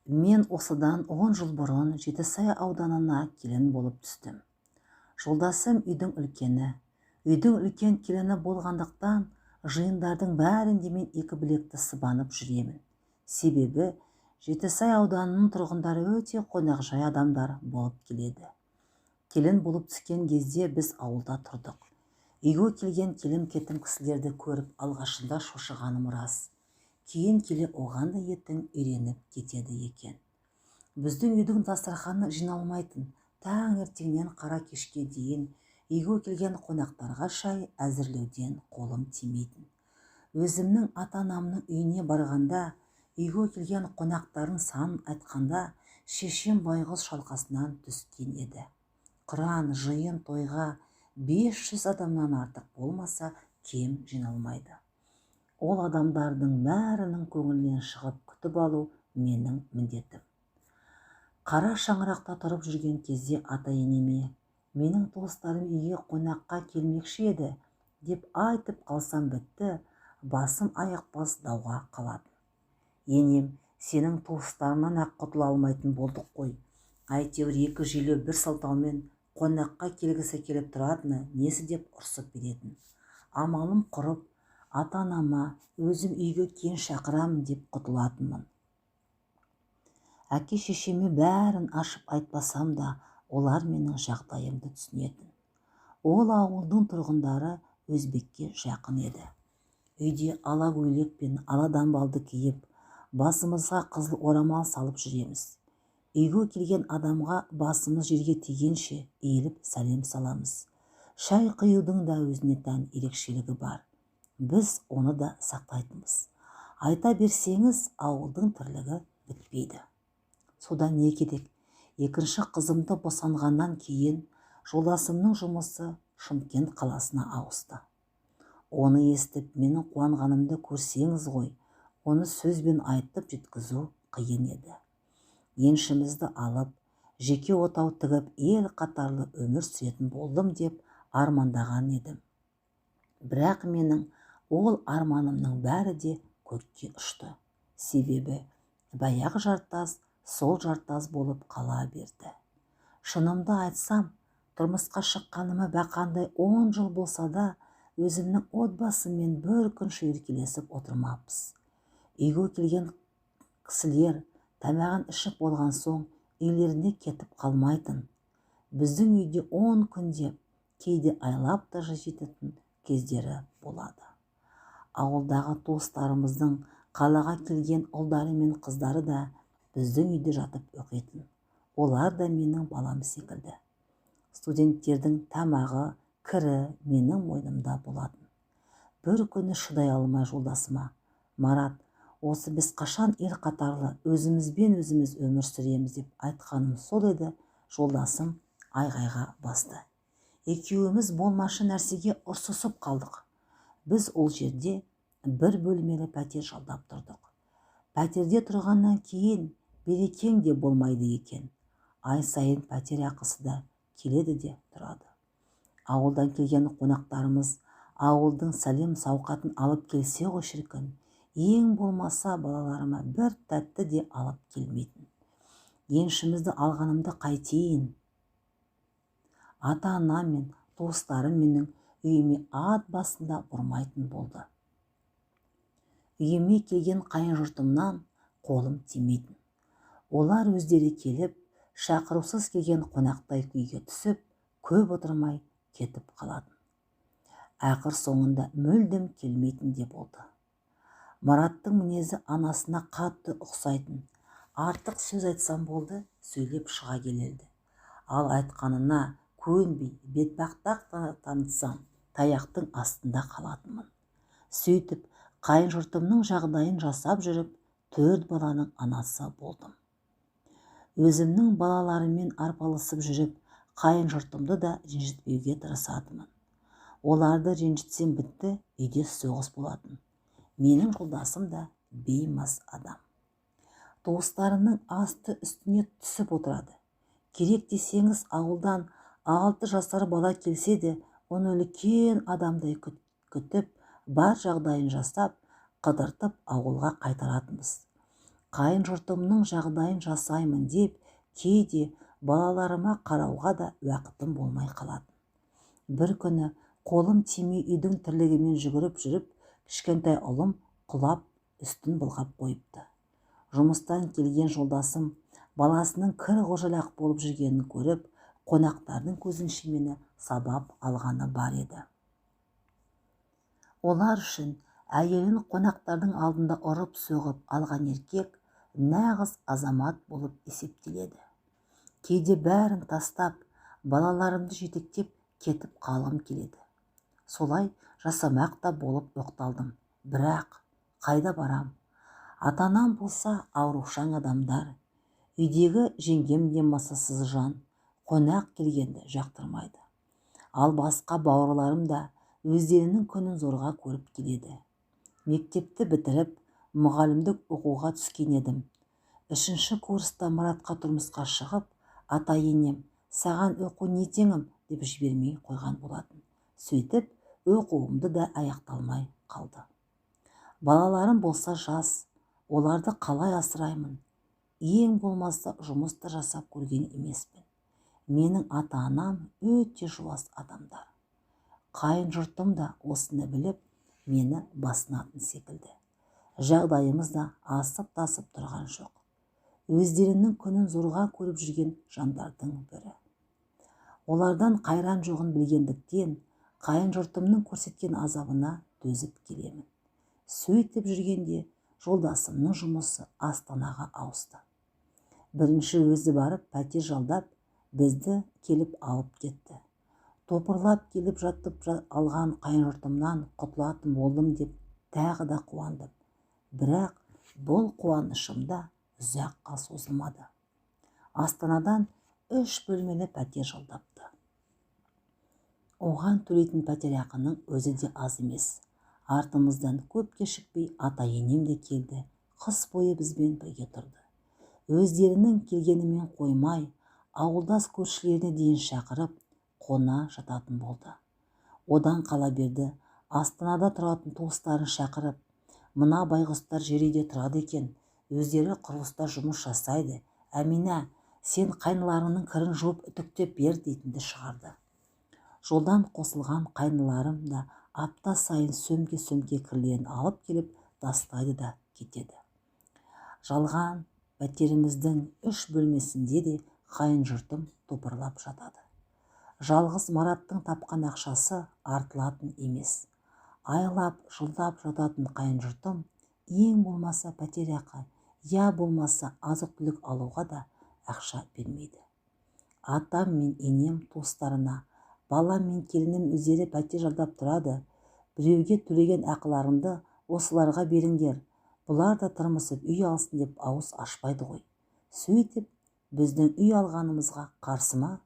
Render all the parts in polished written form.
Мен осыдан 10 жыл бұрын Жетісай ауданына келін болып түстім. Жолдасым үйдің үлкені. Үйдің үлкен келіні болғандықтан жиындардың бәрінде мен екі білекті сыбанып жүремін. Себебі Жетісай ауданының тұрғындары өте қонақжай адамдар болып келеді. Келін болып түскен кезде біз ауылда тұрдық. Үйге келген келім-кетім кісілерді көріп алғашында шошығаным рас. Кейін келе оған да етің үйреніп кетеді екен. Біздің үйдің дастарханы жиналмайтын. Таңертеңнен қара кешке дейін үйге келген қонақтарға шай әзірлеуден қолым тимейтін. Өзімнің ата-анамның үйіне барғанда үйге келген қонақтардың санын айтқанда шешем байғұс шалқасынан түскен еді. Құран, жиын, тойға 500 адамнан артық болмаса кем жиналмайды. Ол адамдардың бәрінің көңілінен шығып күтіп алу менің міндетім. Қара шаңырақта тұрып жүрген кезде ата-енеме менің туыстарым үйге қонаққа келмекші еді деп айтып қалсам бітті, басым аяқбас дауға қалатын. Енем, сенің туыстарыңнан-ақ құтыла алмайтын болдық қой. Әйтеуір екі желеу бір сылтаумен қонаққа келгісі келіп тұратыны несі деп ұрсып беретін. Амалым құрып, ата-анама өзім үйге кейін шақырамын деп құтылатынмын. Әке-шешеме бәрін ашып айтпасам да, олар менің жағдайымды түсінетін. Ол ауылдың тұрғындары өзбекке жақын еді. Үйде ала көйлек пен ала дамбалды киіп, басымызға қызыл орамал салып жүреміз. Үйге келген адамға басымыз жерге тигенше иіліп сәлем саламыз. Шай құюдың да өзіне тән ерекшелігі бар. Біз оны да сақтайтынбыз. Айта берсеңіз, ауылдың тірлігі бітпейді. Содан не керек? Екінші қызымды босанғаннан кейін жолдасымның жұмысы Шымкент қаласына ауысты. Оны естіп, менің қуанғанымды көрсеңіз ғой, оны сөзбен айтып жеткізу қиын еді. Еншімізді алып, жеке отау тігіп, ел қатарлы өмір сүретін болдым деп армандаған едім. Бірақ менің ол арманымның бәрі де көкке ұшты. Себебі баяғы жартас сол жартас болып қала берді. Шынымды айтсам, тұрмысқа шыққаныма бақандай 10 жыл болса да, өзімнің отбасыммен бір күн шүйіркелесіп отырмаппыз. Үйге келген кісілер тамағын ішіп болған соң үйлеріне кетіп қалмайтын. Біздің үйде 10 күндеп, кейде айлап та жететін кездері болады. Ауылдағы туыстарымыздың қалаға келген ұлдары мен қыздары да біздің үйде жатып оқитын. Олар да менің балам секілді. Студенттердің тамағы, кірі менің мойнымда болатын. Бір күні шыдай алмай жолдасыма, Марат, осы біз қашан ел қатарлы өзімізбен өзіміз өмір сүреміз деп айтқаным сол еді, жолдасым айғайға басты. Екеуіміз болмашы нәрсеге ұрсысып қалдық. Біз ол жерде бір бөлмелі пәтер жалдап тұрдық. Пәтерде тұрғаннан кейін берекең де болмайды екен. Ай сайын пәтер ақысы да келеді де тұрады. Ауылдан келген қонақтарымыз ауылдың сәлем сауқатын алып келсе ғой шіркін, ең болмаса балаларыма бір тәтті де алып келмейтін. Еншімізді алғанымды қайтейін. Ата-анам мен туыстарым менің үйіме ат басында бұрмайтын болды. Үйіме келген қайын жұртымнан қолым тимейтін. Олар өздері келіп, шақырусыз келген қонақтай күйге түсіп, көп отырмай кетіп қалатын. Ақыр соңында мүлдем келмейтін де болды. Мараттың мінезі анасына қатты ұқсайтын. Артық сөз айтсам болды, сөйлеп шыға келеді. Ал айтқанына көнбей, бетпақтақ танытсам, таяқтың астында қалатынмын. Сөйтіп, қайын жұртымның жағдайын жасап жүріп, 4 баланың анасы болдым. Өзімнің балаларыммен арпалысып жүріп, қайын жұртымды да ренжітпеуге тырысатынмын. Оларды ренжітсем бітті, үйде соғыс болатын. Менің жолдасым да беймаз адам. Туыстарының асты үстіне түсіп отырады. Керек десеңіз, ауылдан 6 жасар бала келсе де, оны үлкен адамдай күтіп, бар жағдайын жасап, қыдыртып ауылға қайтаратынбыз. Қайын жұртымның жағдайын жасаймын деп кейде балаларыма қарауға да уақытым болмай қалатын. Бір күні қолым тимей үйдің тірлігімен жүгіріп жүріп, кішкентай ұлым құлап үстін былғап қойыпты. Жұмыстан келген жолдасым баласының кір қожалақ болып жүргенін көріп, қонақтардың көзінше мені сабап алғаны бар еді. Олар үшін әйелін қонақтардың алдында ұрып-соғып алған еркек нағыз азамат болып есептеледі. Кейде бәрін тастап, балаларымды жетектеп кетіп қалғым келеді. Солай жасамақ та болып оқталдым. Бірақ қайда барам? Ата-анам болса аурушаң адамдар. Үйдегі жеңгем де масасыз жан, қонақ келгенді жақтырмайды. Ал басқа бауырларым да өздерінің күнін зорға көріп келеді. Мектепті бітіріп, мұғалімдік оқуға түскен едім. 3-ші курста Маратқа тұрмысқа шығып, ата-енем саған оқу не теңім деп жібермей қойған болатын. Сөйтіп, оқуымды да аяқталмай қалды. Балаларым болса жас, оларды қалай асыраймын? Ең болмаса жұмыс та жасап көрген емеспін. Менің ата-анам өте жуас адамдар. Қайын жұртым да осыны біліп, мені басынатын секілді. Жағдайымыз да асып-тасып тұрған жоқ. Өздерінің күнін зорға көріп жүрген жандардың бірі. Олардан қайран жоғын білгендіктен, қайын жұртымның көрсеткен азабына төзіп келемін. Сөйтіп жүргенде жолдасымның жұмысы Астанаға ауысты. Бірінші өзі барып пәтер жалдап, бізді келіп алып кетті. Топырлап келіп жатып алған қайын жұртымнан құтылатын болдым деп тағы да қуандым. Бірақ бұл қуанышым да ұзаққа созылмады. Астанадан 3 бөлмелі пәтер жалдапты. Оған төлейтін пәтерақының өзі де аз емес. Артымыздан көп кешікпей ата-енем де келді, қыс бойы бізбен бірге тұрды. Өздерінің келгенімен қоймай, ауылдас көршілеріне дейін шақырып, қона жататын болды. Одан қала берді, Астанада тұратын туыстарын шақырып, мына байғұстар жер үйде тұрады екен, өздері құрылыста жұмыс жасайды, Әмина, сен қайныларыңның кірін жуып үтіктеп бер дейтінді шығарды. Жолдан қосылған қайныларым да апта сайын сөмке-сөмке кірлерін алып келіп тастайды да кетеді. Жалған пәтеріміздің 3 бөлмесінде де қайын жұртым топырлап жатады. Жалғыз Мараттың тапқан ақшасы артылатын емес. Айлап, жылдап жататын қайын жұртым ең болмаса пәтер ақы, я болмаса азық-түлік алуға да ақша бермейді. Атам мен енем туыстарына, балам мен келінім өздері пәтер жалдап тұрады, біреуге төлеген ақыларыңды осыларға беріңдер, бұлар да тырмысып үй алсын деп ауыз ашпайды ғой. Сөйтіп, біздің үй алғанымызға қарсы ма,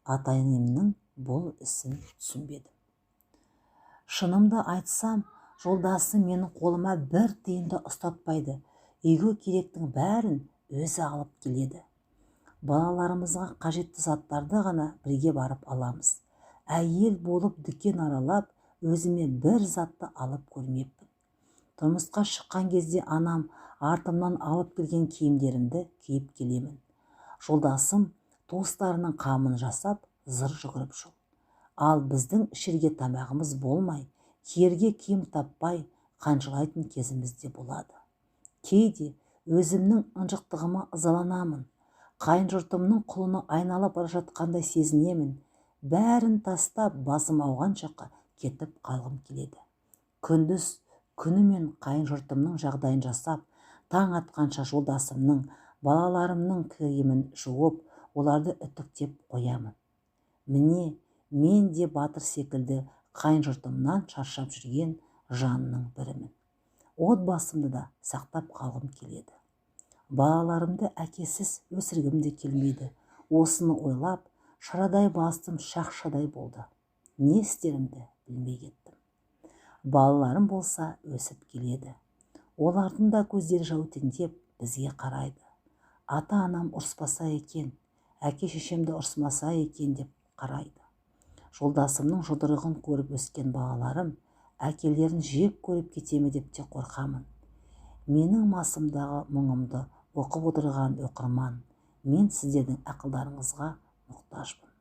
ата-енемнің бұл ісін түсінбедім. Шынымды айтсам, жолдасым менің қолыма бір тиын да ұстатпайды. Үйге керектің бәрін өзі алып келеді. Балаларымызға қажетті заттарды ғана бірге барып аламыз. Әйел болып дүкен аралап, өзіме бір затты алып көрмеппін. Тұрмысқа шыққан кезде анам артымнан алып келген киімдерімді киіп келемін. Жолдасым туыстарының қамын жасап, зыр жүгіріп жүр. Ал біздің ішерге тамағымыз болмай, киерге киім таппай, қанжылайтын кезіміз де болады. Кейде өзімнің ынжықтығыма ызаланамын. Қайын жұртымның құлына айналып бара жатқандай сезінемін. Бәрін тастап, басым ауған жаққа кетіп қалғым келеді. Күндіз күнімен қайын жұртымның жағдайын жасап, таң атқанша жолдасымның, балаларымның киімін жуып, оларды үтіктеп қоямын. Міне, мен де батыр секілді қайын жұртымнан шаршап жүрген жанның бірімін. Отбасымды да сақтап қалғым келеді. Балаларымды әкесіз өсіргім де келмейді. Осыны ойлап, шарадай бастым шақшадай болды. Не істерімді білмей кеттім. Балаларым болса өсіп келеді. Олардың да көздері жәутеңдеп бізге қарайды. Ата-анам ұрыспаса екен, әке-шешемді ұрысмаса екен деп қарайды. Жолдасымның жұдырығын көріп өскен балаларым әкелерін жек көріп кетеме деп те қорқамын. Менің масымдағы мұңымды Оқып отырған оқырман, мен сіздердің ақылдарыңызға мұқтажбын.